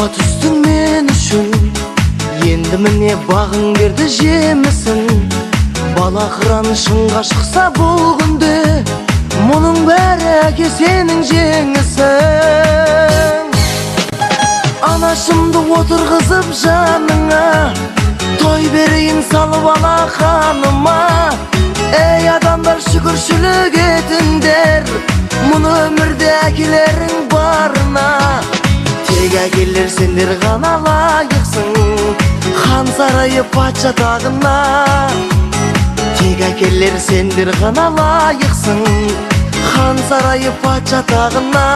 Жолға түстің мен үшін, енді міне бағың берді жемісін. Бала қыран шыңға шықса бұл күнде, мұның бәрі, әке, сенің жеңісің. Анашымды отырғызып жаныңа, той берейін салып алақаныма. Ей, адамдар, шүкіршілік етіңдер мұны өмірде әкелерің барына. Тек әкелер сендер ғана лайықсың хан сарайы, патша тағына. Тек әкелер сендер ғана лайықсың хан сарайы, патша тағына.